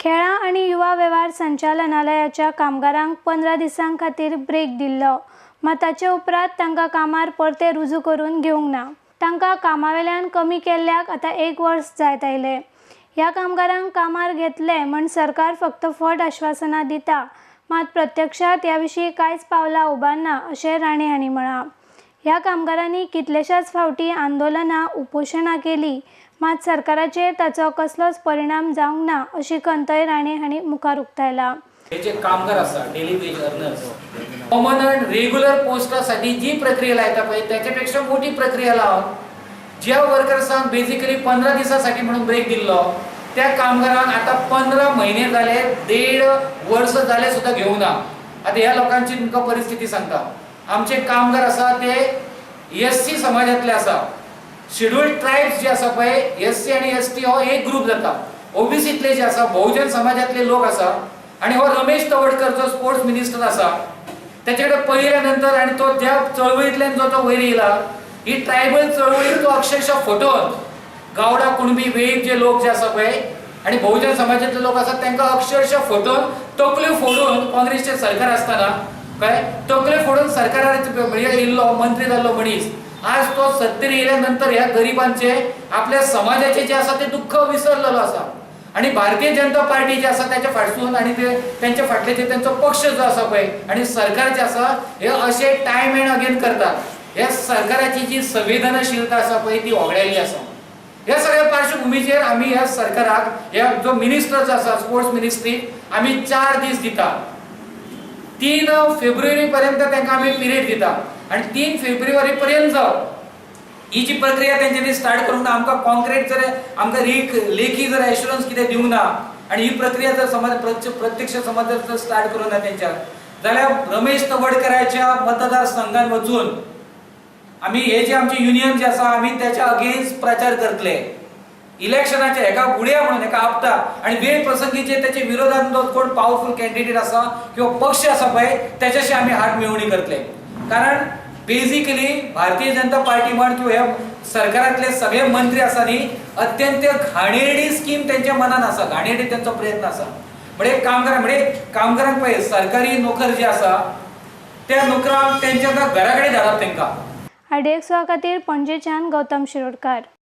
खेळां आनी युवा वेव्हार संचालनालयाच्या कामगारांक 15 दिसां खातीर ब्रेक दिल्लो, मात ताचे उपरांत तांकां कामार परते रुजू करून घेवंक ना. तांकां कामावेल्यान कमी केल्ल्याक आतां एक वर्स जायत आयलें. ह्या कामगारांक कामार घेतले म्हण सरकार फक्त फट आश्वासनां दिता, मात प्रत्यक्षात ह्या विशीं कांयच पावलां उबारना अशें राणे हांणी म्हळां. ह्या कामगारांनी कितलेशाच फावटी आंदोलनां, उपोशणां केली, मात सरकाराचेर ताचो कसलोच परिणाम जावंक ना अशी खंतय राणे हांणी मुखार उक्तायला. हे जे कामगार आसा, daily wage earners, permanent regular पोस्टासाठी जी प्रक्रिया लायता पळय, त्याच्या पेक्षा मोठी प्रक्रिया लावन ज्या वर्कर्सांक बेसिकली 15 दिसासाठी म्हणून ब्रेक दिल्लो, त्या कामगारांक आता 15 महिने झाले, देड वर्ष झाले सुद्धा घेवंक ना. आता ह्या लोकांची तुमकां परिस्थिती सांगता. आमचे कामगार आसा ते एस सी समाजातले आसा. शेड्युल्ड ट्रायब्स जे आसा पळय, एस सी आनी एस टी हो एक ग्रुप जाता. ओबीसीतले जे आसा, बहुजन समाजातले लोक आसा. आणि हो रमेश तवडकर जो स्पोर्ट्स मिनिस्टर आसा, त्याचे कडेन पळयल्या नंतर आणि तो ज्या चळवळींतल्यान जो तो वयर येयला, ही ट्रायबल चळवळी तो अक्षरशः फटोवन गावडा, कुणबी, वेळीप जे लोक जे आसा पळय आणि बहुजन समाजातले लोक आसात, तांकां अक्षरशः फटोवन, तकल्यो फोडून, काँग्रेसचे सरकार आसतना काय तकल्यो फोडून सरकारार म्हणजे येयल्लो, मंत्री जाल्लो मनीस आज तो सत्तेर येयल्या नंतर ह्या गरिबांचे, आपल्या समाजाचे जे आसा ते दुःख विसरलेलो आसा. आणि भारतीय जनता पार्टी जी आसा त्याच्या फाटसून आणि ते त्यांच्या फाटले जे त्यांचो पक्ष जो आसा पळय आणि सरकार जे आसा, हे असे टायम अँड अगेन करतात. ह्या सरकाराची जी संवेदनशीलता आसा पळय, ती वगडायल्ली आसा. ह्या सगळ्या पार्श्वभूमीचेर आमी ह्या सरकाराक, ह्या जो मिनिस्टर जो आसा स्पोर्ट्स मिनिस्ट्री, आमी 4 दीस दिता. 3 फेब्रुवारी पर्यंत तांकां आमी पिरियड दिता आणि 3 फेब्रुवारी पर्यंत जाव ही जी प्रक्रिया तेंच्यांनी स्टार्ट करूंक ना, आमकां कॉन्क्रीट जर आमकां लेखी जर एश्युरन्स कितें दिवंक ना आणि ही प्रक्रिया जर समज प्रत्यक्ष समज जर स्टार्ट करूंक ना तेंच्या, जाल्यार रमेश तवडकराच्या मतदारसंघात वचून आमी हे जे आमचे युनियन जे आसा, आमी त्याच्या अगेन्स्ट प्रचार करतले. इलेक्शनाच्या हेका उडया म्हणून हेका आपता आणि वेळ प्रसंगीचे त्याच्या विरोधात जो कोण पावरफुल कॅन्डिडेट आसा किंवा पक्ष आसा पळय, त्याच्याशी आमी हात मेळवणी करतले. कारण बेसिकली भारतीय जनता पार्टी म्हण किंवा ह्या सरकारातले सगळे मंत्री आसा न्ही, अत्यंत घाणेरडी स्कीम त्यांच्या मनान आसा, घाणेरडी त्यांचो प्रयत्न आसा. म्हणजे कामगार म्हणजे कामगारांक पळय, सरकारी नोकर जे आसा त्या नोकरांक त्यांच्या घरा कडेन धाडप तांकां. आरडीएक्स खातीर पणजेच्यान गौतम शिरोडकार.